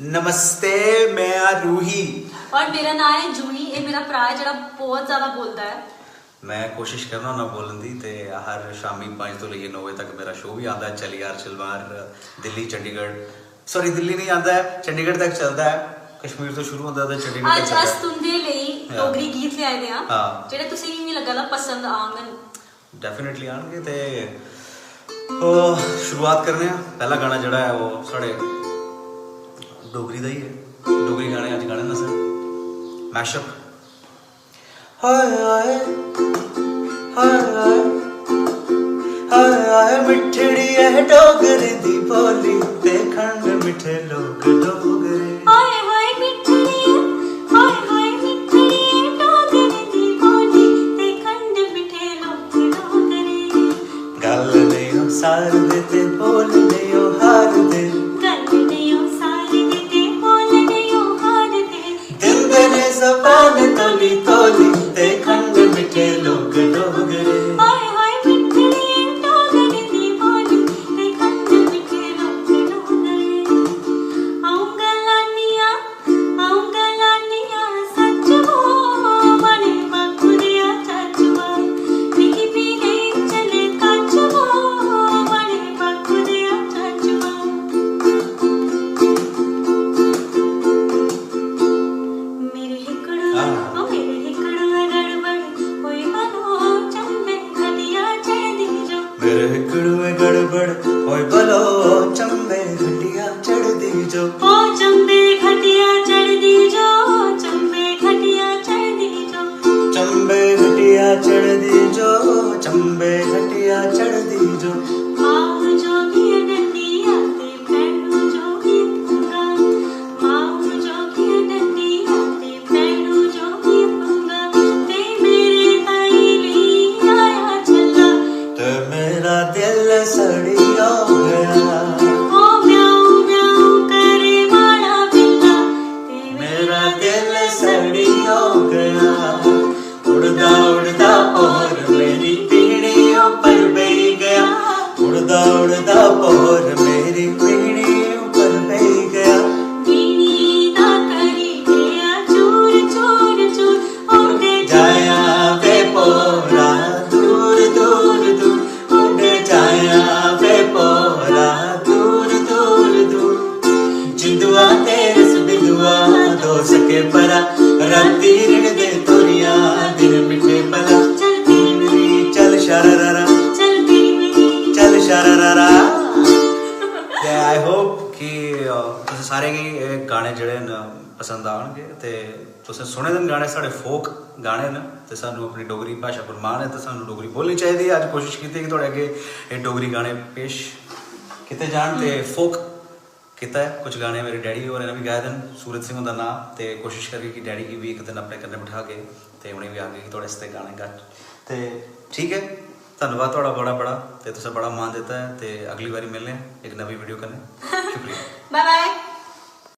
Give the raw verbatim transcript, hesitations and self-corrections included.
नमस्ते, मैं आं रूही। और मेरा नाम है जूही। ये मेरा भरा है जेह्ड़ा बहुत ज्यादा बोलदा है। मैं कोशिश करना होना बोलन दी, ते हर शामी पंज तो लेइयै नौ बजे तक मेरा शो भी आंदा है, चल यार चलबार, दिल्ली, चंडीगढ़। सॉरी, दिल्ली नहीं आंदा है, चंडीगढ़ तक चलदा है। कश्मीर तो शुरू होंदा ते चंडीगढ़ तक अज्ज चलदा अस है। तुंदे लेई Yeah. डोगरी गीत लेआए दे आं, हाँ। जेह्ड़े तुसेंगी, मिगी लग्गा दा, पसंद आंगन। डेफिनेटली आनगे। ते ओह् शुरुआत करने आं। पैह्ला गाना जेह्ड़ा ऐ, ओह् साढ़े डोगरी दा ही है। डोगरी गाने अज्ज गाने न असें, मैशअप। हाय हाय, हाय हाय, हाय हाय, मिठड़ी ऐ डोगरे दी बोली, ते खंड मिठे लोक डोगरे। हाय हाय मिठड़ी, हाय हाय मिठड़ी, डोगरे दी बोली, ते खंड मिठे लोक डोगरे। गल नेईं ओ सार दे, ते बोल नेईं ओ हार दे। गल नेईं ओ सार दे, ते बोल नेईं ओ हार दे। दिंदे ने जबान तोली तोली, ते खंड मिठे लोक डोगरे। हाय हाय मिठड़ी ऐ डोगरे दी बोली, ते खंड मिठे लोक डोगरे। अ'ऊं गलानियां, अ'ऊं गलानियां सच्च वो, बड़े बापू देआ चच्च वो। मिगी भी नेईं चले कच्च वो, बड़े बापू देआ चच्च वो। मेरे हिकड़ू, हाँ। ओ मेरे हिकड़ू गड़बड़, कोई बनो चंबे घटिया चढ़दी जो। मेरे हिकड़ू गड़बड़, ओए बलो चंबे घटिया चढ़दी जो। ओ चंबे घटिया चढ़दी जो, चंबे घटिया चढ़दी जो। चंबे घटिया चढ़दी जो, चंबे घटिया चढ़दी जो। माऊ जोगी डंडिया ते भैनू जोगी पंगा। माऊ जोगी डंडिया ते भैनू जोगी पंगा। ते मेरे ताई लेई आया छल्ला। ते मेरा दिल सड़ी हो गया। ओ म्याऊ म्याऊ करे माड़ा बिल्ला। ते मेरा दिल सड़ी हो गया। उड़दा उड़दा और मेरी पीढ़ी ऊपर बह गया। उड़दा उड़दा और मेरी पीढ़ी ऊपर बह गया। पीढ़ी दा करी गया चूर चूर चूर। उड़दे जाया वे पोरा दूर दूर दूर। उड़ जाया वे पोरा दूर दूर दूर। जिंदुआ ते रस बिंदुआ दो सके परा। राती रिड़दे तोरियां दिन मिठे भला। चल तेरी मेरी चल शरारा। चल तेरी मेरी चल शरारा। ते आई होप कि अ, तुसें सारें गी एह् गाने जेह्ड़े न पसंद आनगे। ते तुसें सुने दे न गाने, साढ़े फोक गाने न, ते सानू अपनी डोगरी भाशा पर मान ऐ, ते सानू डोगरी बोलनी चाहिदी ऐ। अज्ज कोशिश कीती कि थुआढ़े अग्गें एह् डोगरी गाने पेश कीते जान, ते फोक कीता ऐ। कुछ गाने मेरे डैडी होरें ने बी गाए दे न, सूरज सिंह हुंदा नांऽ, ते कोशिश करगे कि डैडी गी बी इक दिन अपने कन्नै बठागे ते उ'नेंगी बी आखगे कि थुआढ़े आस्तै गाने गान। ते ठीक ऐ, धन्नवाद थुआढ़ा बड़ा बड़ा, ते तुसें बड़ा मान दित्ता ऐ, ते अगली बारी मिलने आं इक नमीं वीडियो कन्नै। शुक्रिया। Bye by.